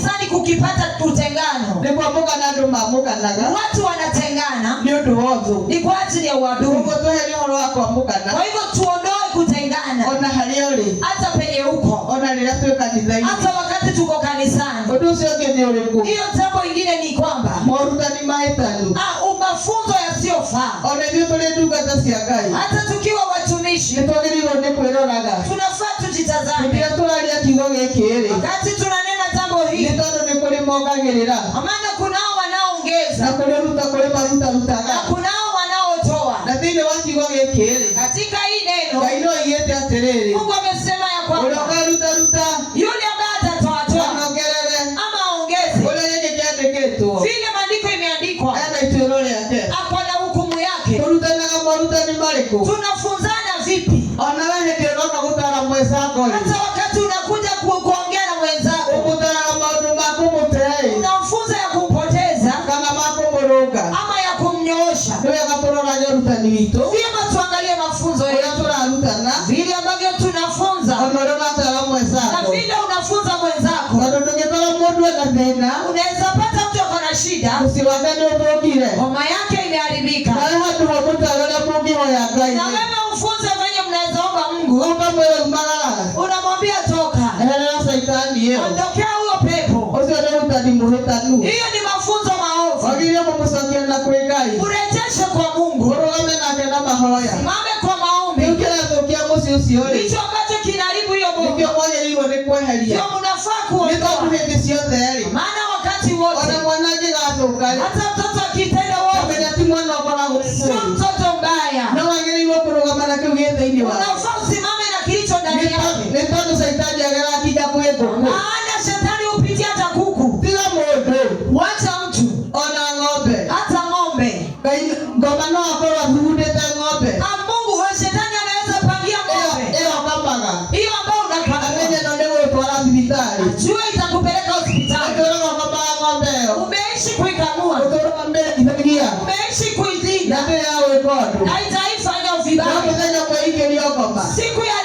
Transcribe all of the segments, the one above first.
Kanisani kukipata utengano, Nĩ kwamũkana andũ mamũkanaga. Watu wanatengana Nĩ ũndũ wa ũthũ. Ni kwa ajili ya uadui. Ũguo tweherie ũhoro wa kwamũkana. Kwa hivyo tuondoe kutengana, Ona harĩa ũrĩ. Hata penye uko, Ona rĩrĩa twĩ kanitha-inĩ. Hata wakati tuko kanisani. Ũndũ ũcio ũngĩ nĩ ũrĩkũ? Hiyo jambo ingine ni kwamba Morutani mahĩtanu. Mafunzo yasiyofaa. Ona ithuĩ tũrĩ ndungata cia Ngai. Hata tukiwa watumishi, Nĩ twagĩrĩirwo nĩ kwĩroraga. Tunafaa tujitazame. Hĩndĩ ĩrĩa tũraria kiugo gĩkĩ rĩ. Wakati tunanena jambo hili, Nĩ tondũ nĩ kũrĩ mongagĩrĩra. Maana kunao wanaongeza Na kũrĩ ruta kũrĩ marutarutaga. Na kunao wanaotoa. Na thĩinĩ wa kiugo gĩkĩ rĩ. Katika hii neno, Ngai no aigĩte atĩrĩrĩ. Mungu amesema ya kwamba Ũrĩa ũkarutaruta. Yule ambaye atatoatoa Ongerere. Ama aongeze, Ũrĩa gĩkĩ kĩandĩkĩtwo. Vile maandiko imeandikwa, Ena ituĩro rĩake. Ako na hukumu yake. Tũrutanaga morutani marĩkũ? Tunafunzana vipi? Ona we hĩndĩ ĩrĩa ũroka gũtara mwenzako rĩ. Hata wakati unakuja kuongea na mwenzako, Ũmũtaraga maũndũ ma kũmũte ĩ. Unamfunza ya kumpoteza Kana ma kũmũrũnga. Ama ya kumnyoosha. Nĩ wega tũrorage ũrutani witũ. Vyema tuangalie mafunzo Ũrĩa yetu. tũrarutana. Vile ambavyo tunafunza. Ona ũrĩa ũratara mwenzako. Na vile unafunza mwenzako. Tondũ ndũngĩkora mũndũ ena thĩna. Unaweza pata mtu ako na shida. Mũciĩ wake nĩ ũthũkire. Homa yake imeharibika. Nawe handũ ha mũtaro ũrĩa mũngĩhoya Ngai. Na wewe ufunze venye mnaweza omba Mungu. Ũkamwĩra umagara. Unamwambia toka. Eherera caitani ĩyo. Ondokea huyo pepo. Ũcio nĩ ũrutani mũhĩtanu. Hiyo ni mafunzo maovu. Wagĩrĩire kũmũcokia na kwĩ Ngai. Urejeshe kwa Mungu. Ũrũgame nake na mahoya. Simame kwa maombi. Kĩu kĩrathũkia mũciĩ ũcio rĩ. Hicho ambacho kinaharibu hiyo boma. Nĩkĩo mwagĩrĩirwo nĩ kweheria. Ndio mnafaa Nĩ kuondoa. tondũ hĩndĩ ciothe rĩ. Maana wakati wote. Ona mwana angĩgathũka rĩ. Hata mtoto akitenda uovu. Kamenya ti mwana ũkoragwo Sio mũũru. mtoto mbaya. No wagĩrĩirwo kũrũgama na kĩu gĩ thĩinĩ wake. Unafaa usimame na kilicho ndani yake. Nĩ tondũ caitani agerakinja kwĩ ngũkũ. Maana shetani hupitia hata kuku. Tiga mũndũ. Wacha mtu. Ona ng'ombe. Hata ng'ombe. Ngai ngoma no akorwo athugundĩte ng'ombe. Mungu wa shetani anaweza pangia ng'ombe. Ĩyo kamaga. Hiyo ambayo unakamua. Amenye no nĩ gũgũtwara thibitarĩ. Ajue itakupeleka hospitali. Ũtũraga ũkamaga ng'ombe ĩyo. Umeishi kuikamua. Ũtũraga mĩrĩithagia. Umeishi kuilinda. Na ndĩrĩ ya gwĩka ũndũ. Na itaifanya vibaya. No mũthenya ũmwe ĩingĩrio ngoma. Siku ya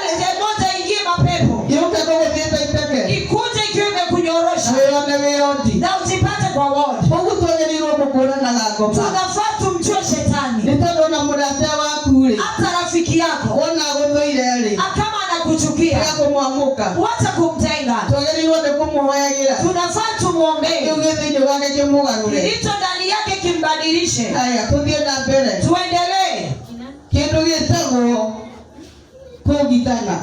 moja ingie mapepo. Yũke gũgũthiĩte iteke. Ikuje ikiwa imekunyorosha. Wĩyone wĩ wodi. Na ujipate kwa wodi. Koguo twagĩrĩirwo gũkũranaga ngoma. Tunafaa tumjue shetani. Nĩ tondũ ona mũrata waku rĩ. Hata rafiki yako. Wona agũthũire rĩ. Kama anakuchukia. Tiga kũmwamũka. Wacha kumtenga. Twagĩrĩirwo nĩ kũmũhoyagĩra. Tunafaa tumuombee. Kĩu gĩ thĩinĩ wake kĩmũgarũre. Kilicho ndani yake kimbadilishe. Haya, tũthiĩ na mbere. Tuendelee. Kĩndũ gĩtagwo kũgitana.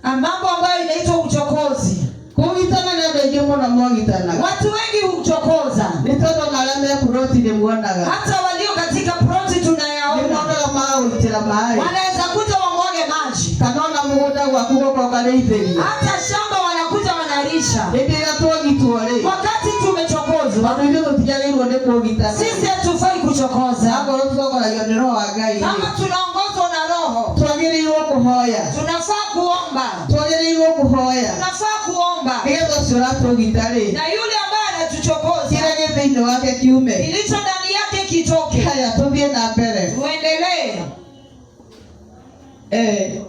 Mambo ambayo inaitwa uchokozi. Kũgitana nĩ andũ aingĩ mũno mogitanaga. Watu wengi huchokoza. Nĩ tondũ ona arĩa me ploti nĩ muonaga. Hata walio katika ploti tunayaona. Nĩ mokaga magagũitĩra maĩ. Wanaweza kuja wamwage maji. Kana ona mũgũnda gwaku gũka ũkarĩithĩria. Hata shamba wanakuja wanalisha. Hĩndĩ ĩrĩa tuogitwo rĩ. Wakati tumechokozwa. Tondũ ithuĩ tũtiagĩrĩirwo nĩ kũgitana. Sisi hatufai kuchokoza. Akorwo tũtongoragio nĩ Roho wa Ngai rĩ. Kama tunaongozwa na Roho. Twagĩrĩirwo kũhoya. Tunafaa kuomba. Twagĩrĩirwo kũhoya. Tunafaa kuomba. Nĩgetha ũcio ũratũgita rĩ. Na yule ambaye anatuchokoza. Kĩrĩa gĩ thĩinĩ wake kiume. Kilicho ndani yake kitoke. Haya, tũthiĩ na mbere. Tuendelee.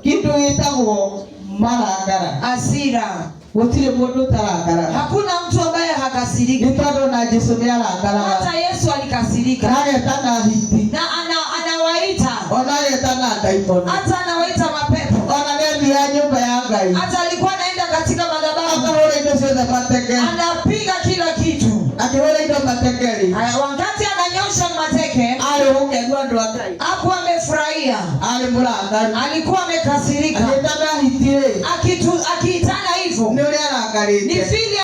Kĩndũ gĩtagwo marakara. Hasira. Gũtirĩ mũndũ ũtarakaraga. Hakuna mtu ambaye hakasiriki. Nĩ tondũ ona Jesũ nĩ arakaraga. Hata Yesu alikasirika. Na agetana hiti. Na anawaita. Ona agetana ndaimono. Hata anawaita mapepo. Ona nĩ athiaga nyũmba ya Ngai. Hata alikuwa anaenda katika madhabahu. Akahũra indo ciothe mateke. Anapiga kila kitu. Akĩhũra indo mateke rĩ. Aya, wakati ananyosha mateke, Arĩ gũkenua andũ a Ngai. Hakuwa amefurahia. Arĩ mũrakaru. Alikuwa amekasirika. Agĩtana hiti rĩ. Akiitana hivyo. Nĩ ũrĩa arakarĩte. Ni vile